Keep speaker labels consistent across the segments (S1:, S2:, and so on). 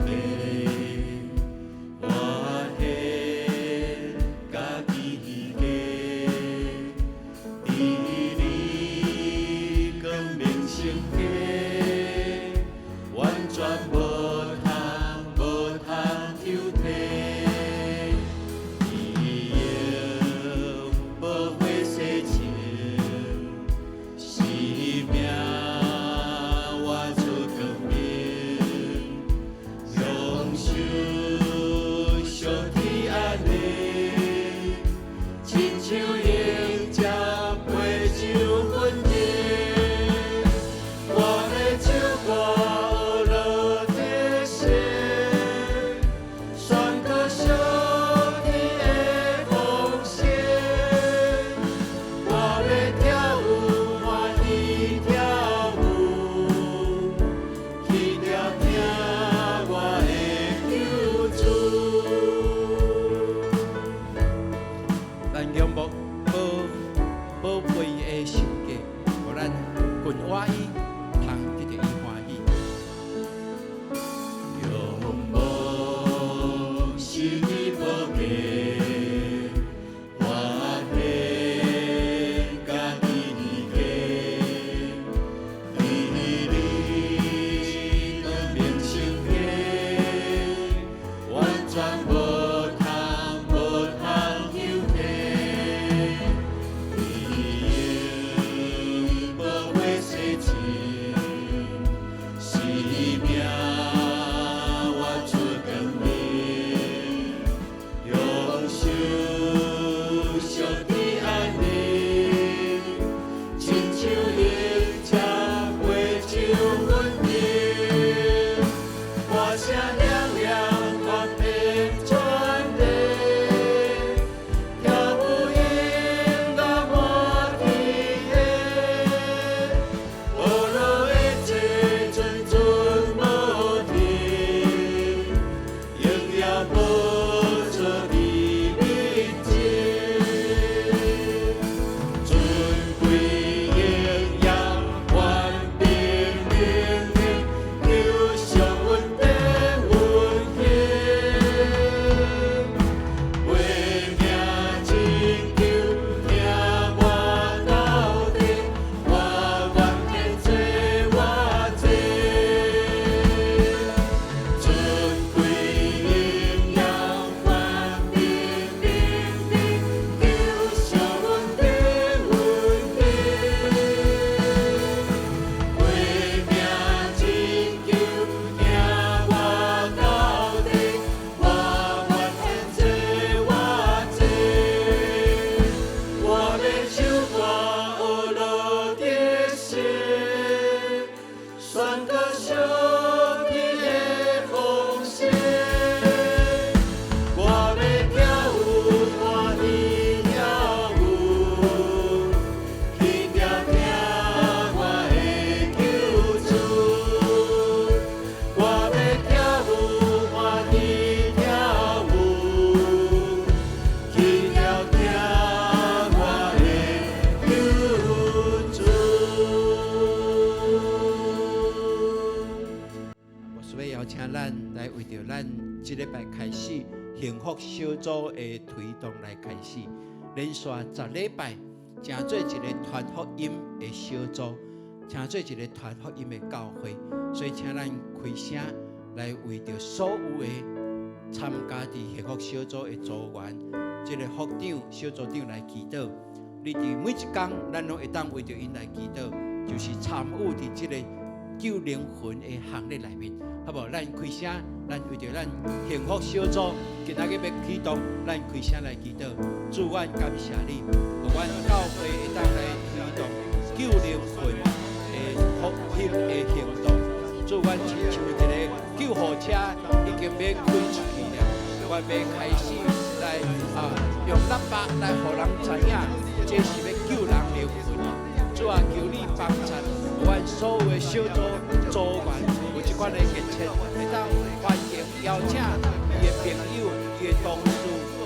S1: 價，我獻家己價，佇你光明升起，完全無通無通抽提，伊用寶血洗淨，生命活出光明，享受上天安寧，親像鷹隻飛上雲頂。我欲唱歌學樂的聲，宣告上天的豐盛。我欲跳舞，歡喜跳舞，起調聽我的救主。
S2: 咱仰慕寶寶貝的心價，予咱近倚伊，通得著伊歡喜。
S1: 仰望是你寶價，我獻家己價，佇你光明升起，完全無通無通抽提，伊用寶血洗淨，生命活出光明，享受上天安寧，親像鷹隻飛上雲頂，歌聲響亮傳遍全地，跳舞音樂滿天下，學樂的祭陣陣無停，榮耀寶座佇面前，尊貴榮耀權柄能力，求上恩典運行，為命拯救聽我到底，我願獻做我祭。尊貴榮耀權柄能力，求上恩典運行，為命拯救聽我到底，我願獻做我祭。我欲唱歌學樂的聲，宣告上天的豐盛。我欲跳舞，歡喜跳舞，起調聽我的救主。我欲跳舞，歡喜跳舞，起調聽我的救主。
S2: 我所以邀請咱來為著咱這禮拜開始幸福小組的推動來開始，連續10禮拜，成做一个傳福音的小組，成做一个傳福音的教會。所以請咱開聲來為著所有的參加佇幸福小組的組員，這个副長、小組長來祈禱。你佇每一工，咱攏會當為著𪜶來祈禱，就是參與佇這个救靈魂的行列內面，好無？咱開聲，咱為著咱幸福小組今仔日欲啟動，咱開聲來祈禱。主，阮感謝你，予阮教會會當來推動救靈魂的福音的行動。主，阮親像一个救護車已經欲開出去了，阮欲開始來啊，用喇叭來予人知影，這是欲救人靈魂。主啊，求你幫助阮所有的小組組員有這款的熱情，會當歡迎邀請伊的朋友、伊的同事，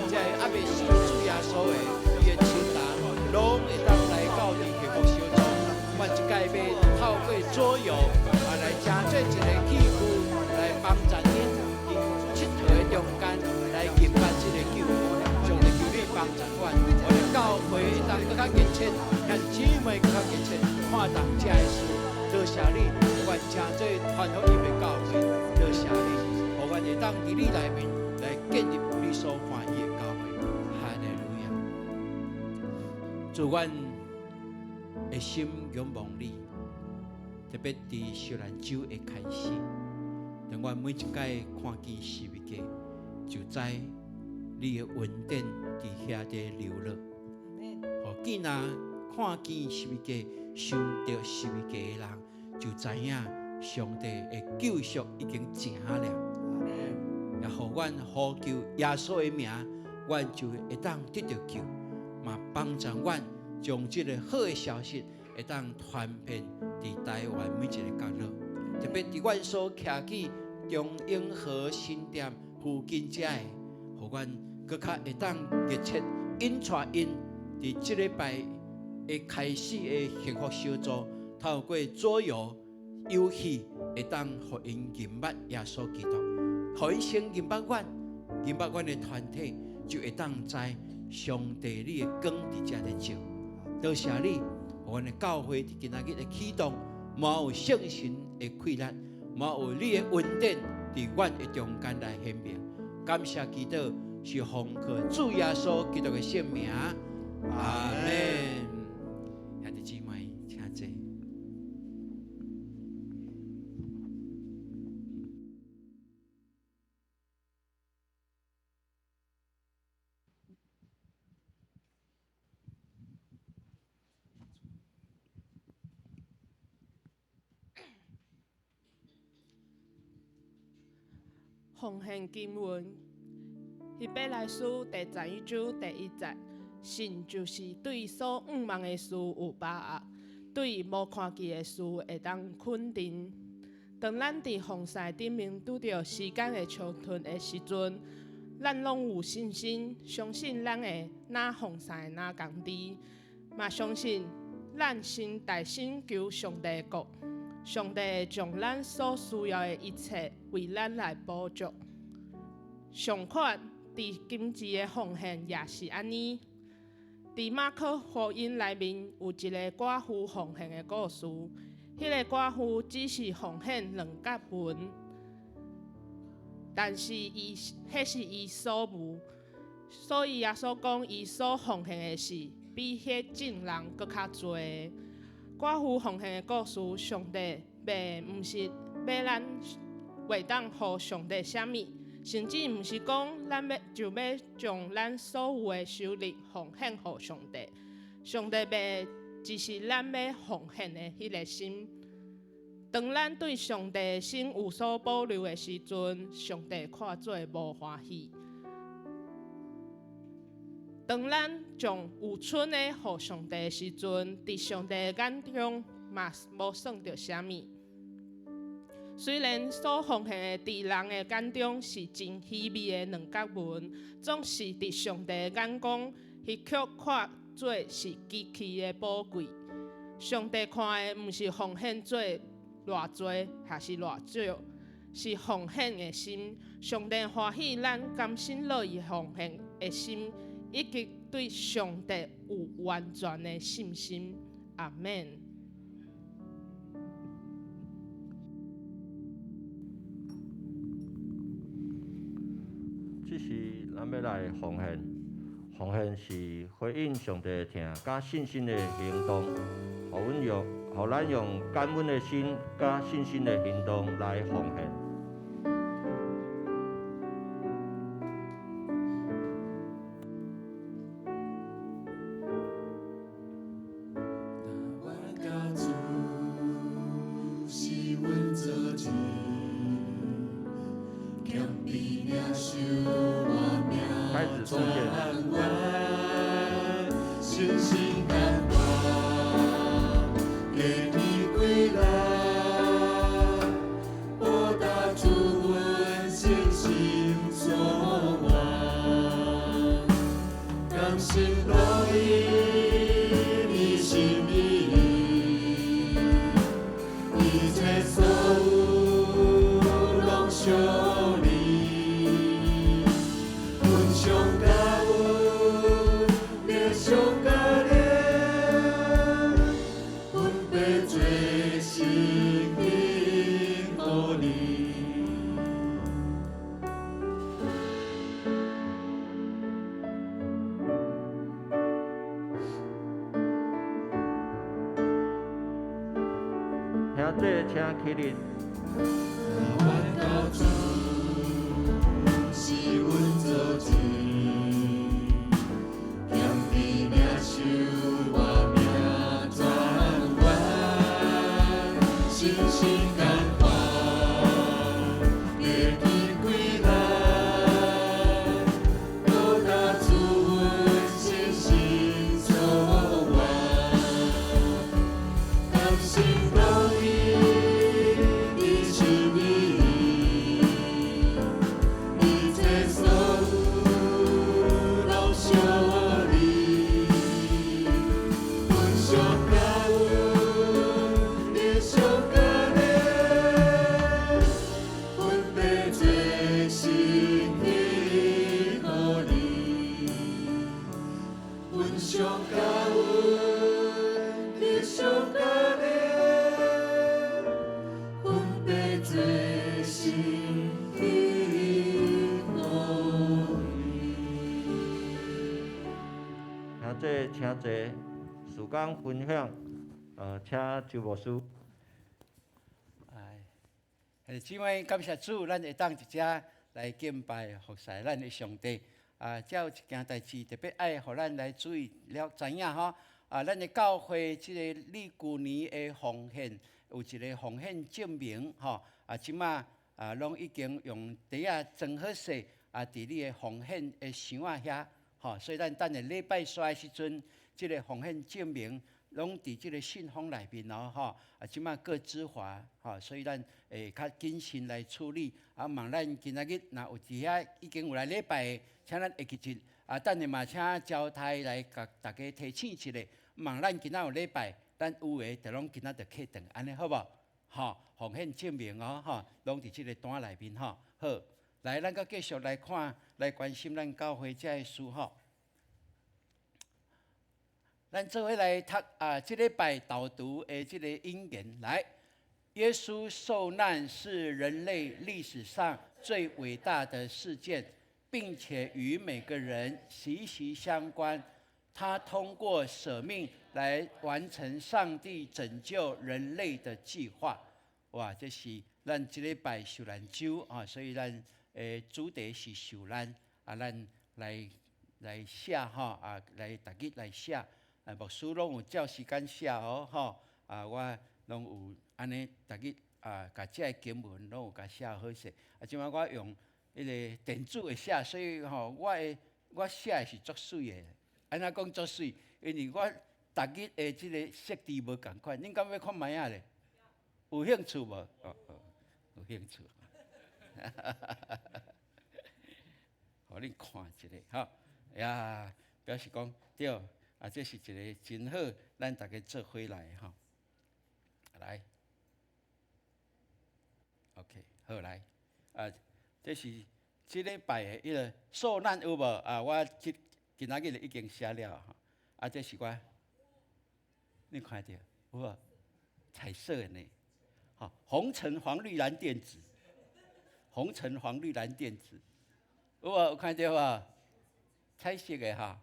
S2: 這个猶未信主耶穌的伊的親人，攏會當來到佇幸福小組。阮這擺欲透過桌遊啊，來成做一个器具來幫助恁。當佇你內面來建立你所歡喜的教會。哈利路亞！主，阮的心仰望你，特別佇受難週的開始，當阮每一擺看見十字架，就知你的恩典佇遐佇流落。予見若看見十字架，受著十字架的人，就知影上帝的救贖已經成了。也予阮呼求耶穌的名，阮就會當得著救，嘛幫助阮將這个好的消息會當傳遍佇台灣每一个角落，特別佇阮所徛起中永和新店附近遮的，予阮閣較會當熱切引帶𪜶佇這禮拜的開始的幸福小組，透過桌遊遊戲，會當予𪜶認捌耶穌基督，予𪜶先認捌阮，認捌阮的團體，就會當知上帝你的光佇遮咧照。多謝你，予阮的教會佇今仔日的啟動，滿有聖神的氣力，滿有你的恩典佇阮的中間來顯明。感謝祈禱，是奉靠主耶穌基督的聖名，阿門。兄弟姊妹，請坐。
S3: 奉獻經文，希伯來書第十一章第一節，信就是對所向望的事有把握，對無看見的事會當肯定。當咱佇風勢頂面拄著時間的衝突的時陣，咱攏有信心，相信咱會若風勢若仝治，嘛相信咱先大心求上帝的國。上帝會將咱所需要的一切為咱來補足。相款，佇金錢的奉獻也是按呢。佇馬可福音內面有一个寡婦奉獻的故事，彼个寡婦只是奉獻兩角銀，但是伊彼是伊所無，所以耶穌講伊所奉獻的是比彼眾人閣較濟。寡婦奉獻的故事，上帝欲的毋是欲咱會當予上帝啥物，甚至毋是講咱欲就欲將咱所有的收入奉獻予上帝。上帝欲的只是咱欲奉獻的彼个心。當咱對上帝的心有所保留的時陣，上帝看做無歡喜。當咱將有剩的予上帝的時陣，佇上帝的眼中嘛無算著啥物。雖然所奉獻的佇人的眼中是真稀微的兩角銀，總是佇上帝的眼光，彼卻看做是極其的寶貴。上帝看的毋是奉獻做偌濟，抑是偌少，是奉獻的心。上帝歡喜咱甘心樂意奉獻的心，以及對上帝有完全的信心。阿們。
S4: 這時，咱欲來奉獻，奉獻是回應上帝的疼佮信心的行動，予阮用，予咱用感恩的心佮信心的行動來奉獻。開始奉獻。請起立。
S1: 阮到主是阮做主，欠悲領受我命轉彎，信心感懷，過去歸來，倒搭主阮信心所願，甘心樂意的心意，一切所有攏屬你，阮上感恩，你上感恩，分別做聖去予你，阮上感恩，你上感恩，分別做聖去予你。
S4: 請坐，請坐，時間分享，請周牧師。
S2: 哎，兄弟姊妹，感謝主，咱會當佇遮來敬拜服侍咱的上帝。啊，這有一件代誌特別愛予咱來注意了知影吼。啊，咱的教會這个利舊年的奉獻有一个奉獻證明吼。啊，這馬啊，攏已經用袋仔裝好勢啊，佇你的奉獻的箱仔遐吼。所以咱等下禮拜煞的時陣，這个奉獻證明攏佇這个信封內面哦吼。啊，這馬閣執法吼，所以咱會較謹慎來處理。啊，望咱今仔日若有佇遐已經有來禮拜的，請咱會記得。啊，等下嘛請招待來共大家提醒一下。望咱今仔有禮拜，咱有的就攏今仔就揢轉，按呢好無？吼，奉獻證明哦，吼，攏佇這个單內面吼。好，來，咱閣繼續來看，來關心咱教會這个事吼。咱做伙來讀啊，這禮拜導讀的這个引言來。耶穌受難是人類歷史上最偉大的事件，並且與每個人息息相關。他通過捨命來完成上帝拯救人類的計劃。哇，這是咱這禮拜受難週啊，所以咱的主題是受難啊，咱來寫吼啊，來逐日來寫。啊，牧師攏有照時間寫哦，吼啊，我攏有按呢逐日啊，共這个經文攏有共寫好勢。啊，這擺我用彼个電子的寫，所以吼，我寫的是足媠的。按怎講足媠？因為我逐日的這个設置無仝款，恁敢欲看覓仔咧？有興趣無？哦哦，有興趣。予恁看一下吼，呀，表示講對，啊，這是一个真好，咱逐家做伙來吼。來，OK，好來，啊，這是這禮拜的彼个受難有無？啊，我這今仔日已經寫了吼。啊，這是我，你看著有無？彩色的呢，吼，紅橙黃綠藍靛紫，紅橙黃綠藍靛紫，有無？有看著無？彩色的哈，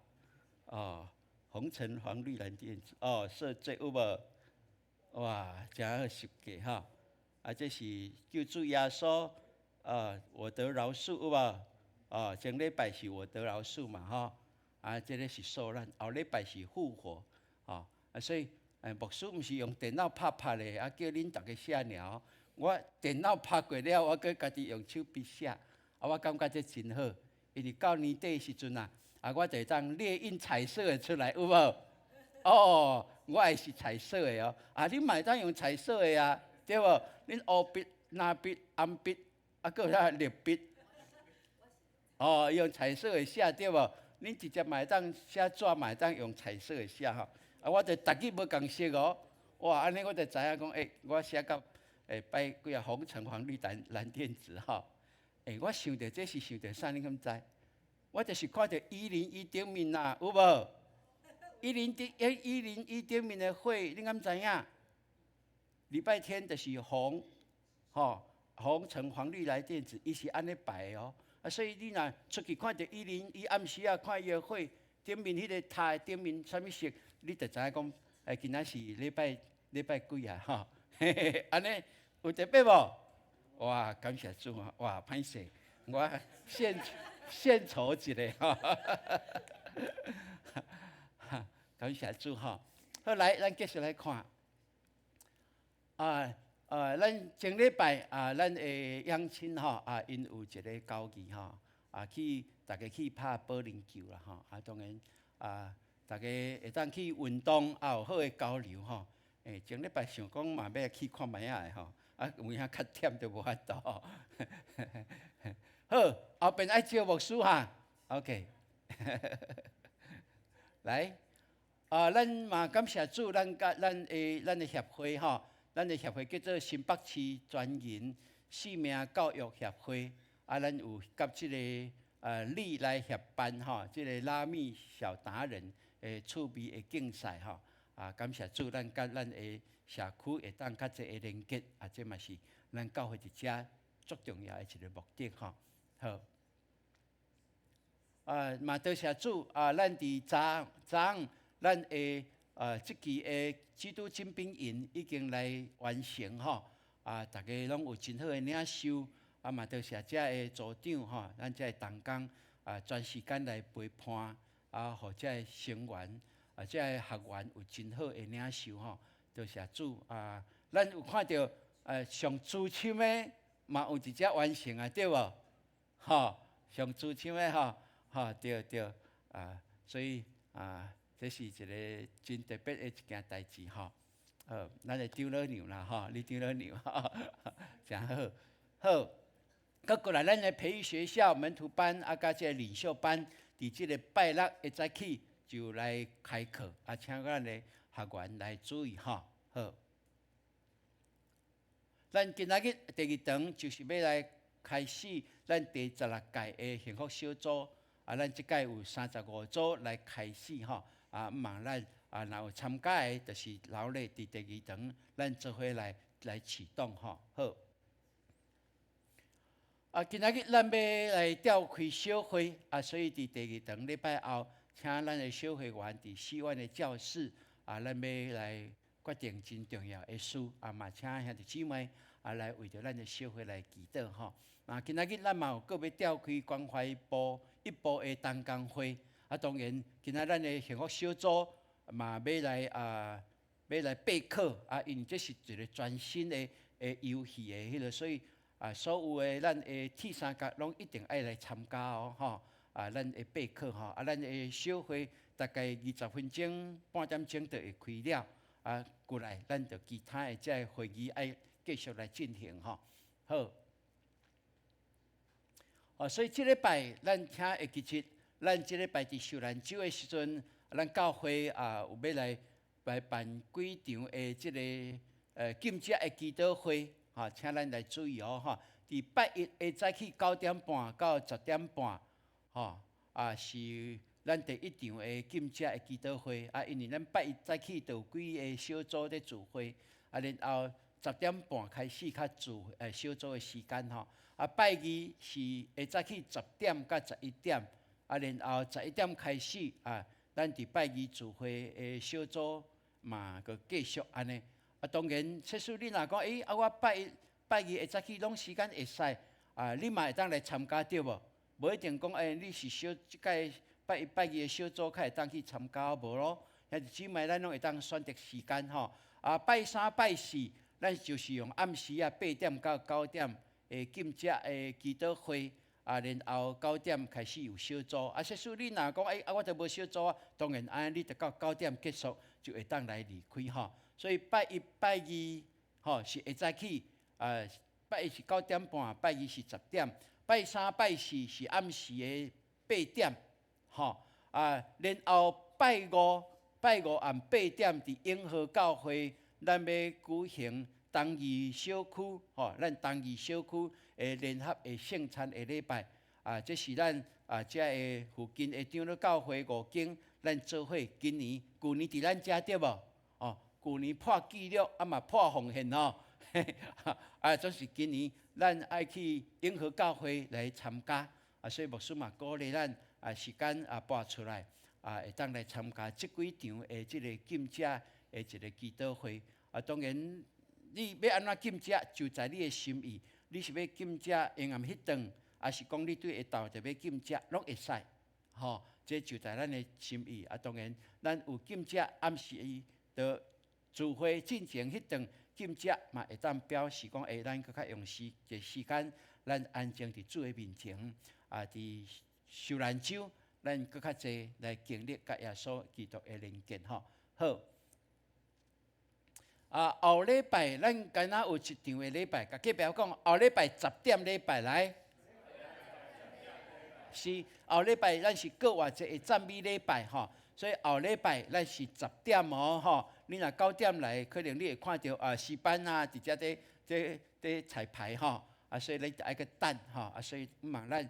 S2: 哦，紅橙黃綠藍靛紫，哦，色彩有無？哇，真好設計哈！啊，這是救主耶穌，啊，我得饒恕有無？哦，前禮拜是我得饒恕嘛，吼，啊，這个是受難，後禮拜是復活，吼，啊，所以，牧師毋是用電腦拍拍咧，啊，叫恁逐家寫爾，我電腦拍過了，我閣家己用手筆寫，啊，我感覺這真好，因為到年底時陣啊，啊，我就會當列印彩色的出來，有無？哦，我的是彩色的哦，啊，恁嘛會當用彩色的啊，對無？恁烏筆、藍筆、紅筆，啊，閣有啥綠筆？哦，用彩色的寫對無？恁直接嘛會當寫紙嘛會當用彩色的寫吼。啊，我就逐日無仝色哦，哇，按呢我就知影講，欸，我寫到擺幾啊紅橙黃綠藍靛紫吼。欸，我想著這是想著啥？你敢知？我就是看著101頂面啦，有無？101頂面的火，你敢知影？禮拜天就是紅，吼，紅橙黃綠藍靛紫，伊是按呢排的哦。啊，所以你若出去看著101暗時啊，看伊的火頂面彼个塔的頂面啥物色，你就知影講，欸，今仔是禮拜幾啊？吼，嘿嘿，按呢，有特別無？哇，感謝主啊！哇，歹勢，我獻獻醜一下吼。感謝主吼。好，來，咱繼續來看。啊啊，咱前禮拜啊，咱的養親吼啊，𪜶有一个交誼吼，啊去逐家去拍保齡球啦吼，啊當然啊，逐家會當去運動，啊有好的交流吼。欸，前禮拜想講嘛欲去看覓仔的吼，啊有影較忝就無法度。好，後邊愛招牧師哈，OK。來，啊，咱嘛感謝主，咱佮咱的協會吼，咱的協會叫做新北市全人生命教育協會，啊，咱有佮這个你來協辦吼，這个拉米小達人的趣味的競賽吼，啊，感謝主，咱佮咱的社區會當較濟的連結，啊，這嘛是咱教會佇遮足重要的一个目的吼。好，啊，嘛多謝主啊，咱佇昨昨昏，咱的這期的基督精兵營已經來完成吼，啊，逐家攏有真好的領受，啊，嘛多謝遮的組長吼，咱遮的同工啊，全時間來陪伴，啊，予遮的成員啊，遮的學員有真好的領受吼，多謝主啊！咱有看著上資深的嘛有佇遮完成啊，對無？吼，上資深的吼，吼對對啊，所以啊，這是一个真特別的一件代誌吼。好，咱的長老娘啦吼，你長老娘，誠好。好，閣過來，咱的培育學校門徒班啊，佮這个領袖班，佇這个拜六一早起就來開課，啊，請咱的學員來注意吼。好，咱今仔日第二堂就是欲來開始咱第16屆的幸福小組，啊，咱這屆有35組來開始吼，啊，毋望咱啊，若有參加的，就是留咧佇第二堂，咱做伙來啟動吼。好。啊，今仔日咱欲來召開小會，啊，所以佇第二堂禮拜後，請咱的小會員佇四院的教室，啊，咱欲來決定真重要的事，啊，嘛請兄弟姊妹啊來為著咱的小會來祈禱吼。啊，今仔日咱嘛有閣欲召開關懷部一部的同工會，啊，當然今仔咱的幸福小組嘛欲來啊，欲來備課，啊，因為這是一个全新的遊戲的彼个，所以啊，所有的咱的鐵三角攏一定愛來參加哦，吼！啊，咱會備課吼，啊，咱的小會大概20分鐘、半點鐘就會開了，啊，過來咱就其他的這个會議愛繼續來進行吼。好，哦，所以這禮拜咱請會記得，咱這禮拜佇受難週的時陣，咱教會啊有欲來辦幾場的這个禁食的祈禱會。吼，請咱來注意哦，吼！佇拜一下早起9點半到10點半，吼，啊是咱第一場的禁食的祈禱會。啊，因為咱拜一早起就有幾个小組咧聚會，啊，然後10點半開始較聚小組的時間吼。啊，拜二是下早起10點到11點，啊，然後十一點開始啊，咱佇拜二聚會的小組嘛，閣繼續按呢。啊，當然，假使你若講，欸，啊，我拜一、拜二下早起攏時間會使，啊，你嘛會當來參加對無？無一定講，欸，你是小這屆拜一、拜二的小組較會當去參加無咯？兄弟姊妹，咱攏會當選擇時間吼。啊，拜三、拜四，咱就是用暗時啊8點到9點的禁食的祈禱會，啊，然後九點開始有小組。啊，假使你若講，欸，啊，我就無小組啊，當然按呢，你著到九點結束就會當來離開吼。所以拜一、拜二，吼是下早起，啊，拜一是九點半，拜二是十點，拜三、拜四是暗時的八點，吼啊，然後拜五、拜五暗八點佇永和教會，咱欲舉行東義小區，吼，咱東義小區的聯合的聖餐的禮拜，啊，這是咱啊遮个附近的長老教會五間，咱做伙今年、舊年佇咱遮對無？哦，舊年破紀錄，啊嘛破奉獻吼，啊，總是今年咱愛去永和教會來參加，啊，所以牧師嘛鼓勵咱啊時間啊撥出來，啊會當來參加這幾場的這个禁食的一个祈禱會，啊，當然你欲按怎禁食，就在你的心意。你是欲禁食下暗彼頓，抑是講你對下晝就欲禁食，攏會使，吼。這就在咱的心意。啊，當然，咱有禁食暗時的聚會進前彼頓禁食，嘛會當表示講，欸，咱閣較用時一時間，咱安靜佇主的面前，啊，佇受難週，咱閣較濟來經歷佮耶穌基督的連結，吼。好。啊，後禮拜咱敢若有一場的禮拜，共隔壁講，後禮拜十點禮拜來。是後禮拜咱是復活節的讚美禮拜吼，所以後禮拜咱是十點哦吼。你若9點來，可能你會看著啊，詩班啊，佇遮佇佇佇彩排吼，啊，所以你愛閣等吼，啊，所以望咱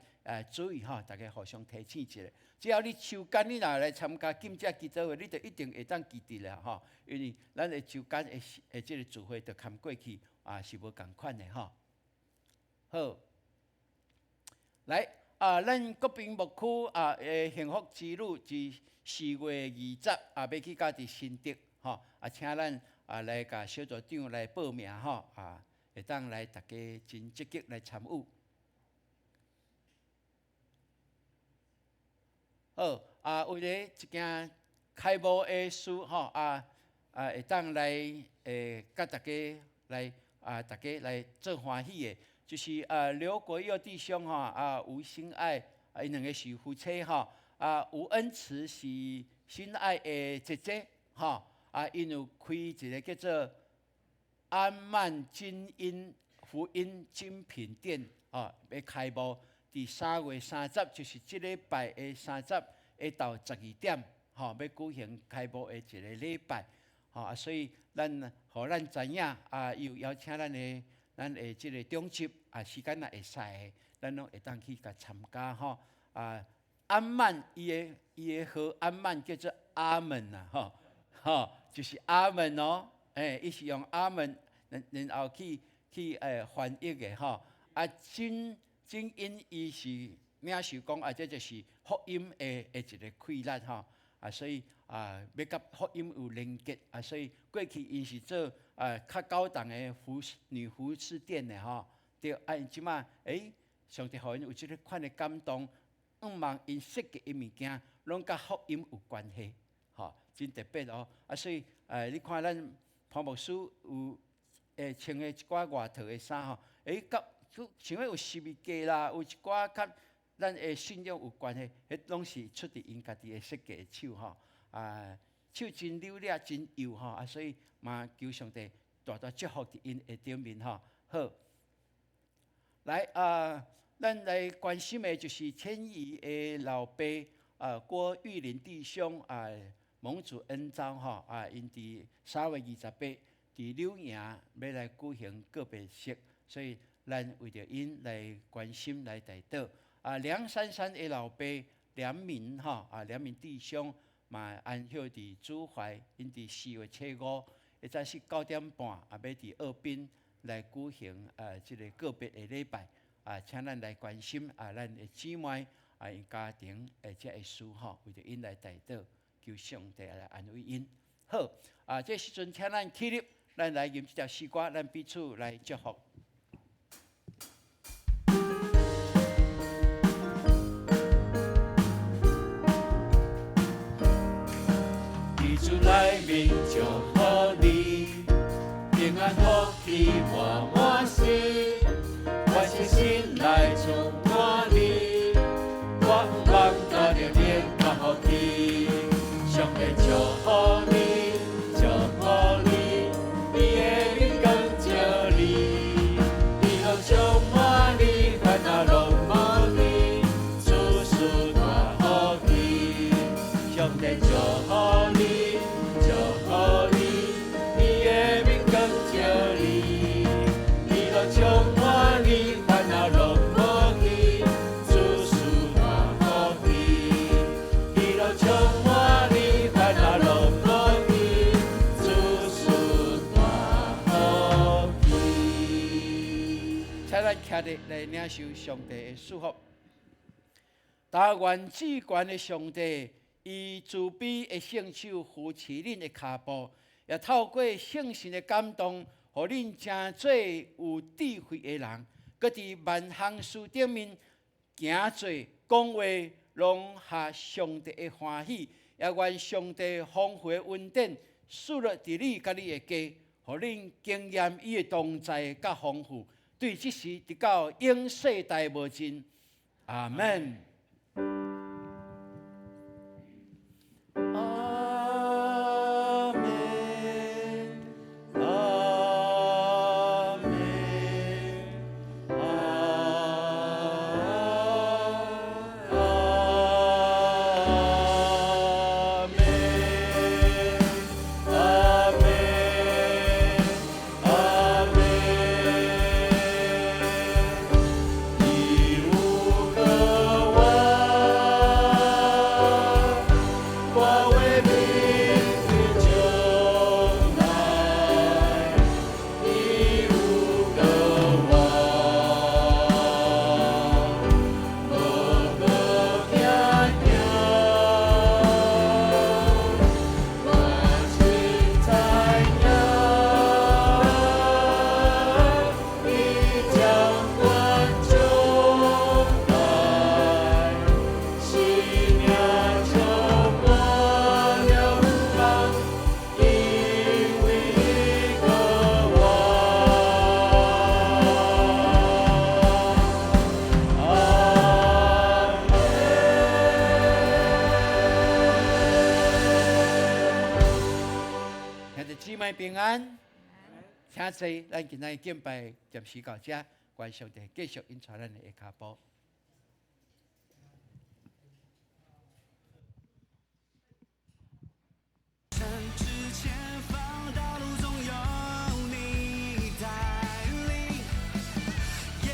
S2: 注意吼，大家互相提醒一下。只要你抽間，你若來參加禁食祈禱會，你就一定會當記得啦吼，因為咱的周間的的這个聚會就含過去啊，是無仝款的吼。好，來。啊，咱國賓牧區啊，幸福之旅佇4月20啊，欲去到佇新竹吼，啊，請咱啊來共小組長來報名吼，啊，會當來大家真積極來參與。好，啊，為了一件開幕的事吼，啊啊，會當來佮大家來啊，大家來做歡喜的。就是啊，劉國佑弟兄吼，啊吳新愛啊，𪜶兩个是夫妻吼，啊吳恩慈是新愛的姐姐吼，啊𪜶有開一个叫做安曼精英福音精品店，吼，欲開幕，佇3月30，就是這禮拜的三十下晝12點，吼，欲舉行開幕的一个禮拜，吼啊，所以咱予咱知影啊，伊有邀請咱的。咱的這个長執啊，時間若會使的，咱攏會當去共參加吼。啊，安曼伊的伊的號安曼叫做阿門啦，吼吼，就是阿門哦。欸，伊是用阿門，然然後去去翻譯的吼。啊，真真因伊是領受講啊，這就是福音的的一个氣力吼。啊，所以啊，欲佮福音有連結啊，所以過去𪜶是做啊較高檔的服飾女服飾店的吼，對，啊，𪜶這馬欸，上帝予𪜶有這个款的感動，向望𪜶設計的物件，攏佮福音有關係，吼，真特別哦。啊，所以你看咱潘牧師有穿的一寡外套的衫吼，欸，佮像有十字架啦，有一寡較咱的信仰有關係，彼攏是出佇𪜶家己的設計的手吼，啊，手真溜掠，真幼吼，啊，所以嘛求上帝大大祝福佇𪜶的頂面吼。好，來啊，咱來關心的就是千羽的老爸啊，郭玉林弟兄啊，蒙主恩召吼啊，𪜶佇3月28佇柳營欲來舉行告別式，所以咱為著𪜶來關心來代禱。啊，梁珊珊的老爸梁明吼，啊，梁明弟兄嘛安息佇主懷，𪜶佇4月7、彼早時9點半啊，欲佇澳濱來舉行啊，這个告別的禮拜啊，請咱來關心啊，咱的姊妹啊，𪜶家庭的這个事吼，為著𪜶來代禱，求上帝來安慰𪜶。好，啊，這時陣請咱起立，咱來吟這條詩歌，咱彼此來祝福。
S1: 佇主內面祝福你，平安福氣滿滿心，我信心來充滿你，我向望到著免較福氣，上帝祝福你，祝福你，伊的面光照你，喜樂充滿你，煩惱攏無去，諸事大福氣，上帝祝福你，祝福你，伊的面光照你，喜樂充滿你，煩惱攏無去，諸事大福氣，喜樂充滿你，煩惱攏無去，諸事大福氣。
S2: 請咱徛立來領受上帝的祝福。但願至懸的上帝，伊慈悲的聖手扶持恁的跤步，也透過聖神的感動，予恁成做有智慧的人，閣佇萬項事頂面行做講話，攏合上帝的歡喜。也願上帝豐富的恩典賜落佇你佮你的家，予恁經驗伊的同在佮豐富。對這時直到永世代無盡。阿門。阿門，阿門，阿門，阿門，阿門。你有渴望，我為明天將來，你有渴望，無可驚驚，我真知影，你掌管將來，生命充滿了盼望，因為你渴望。阿門。兄弟姊妹平安，請坐。咱今仔日敬拜暫時到這，願上帝繼續引帶咱的跤步。
S5: 直前方道路總有你帶領，耶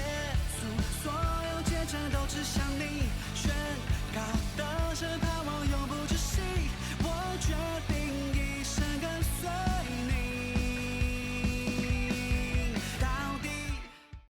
S5: 穌，所有街站都指向你，宣告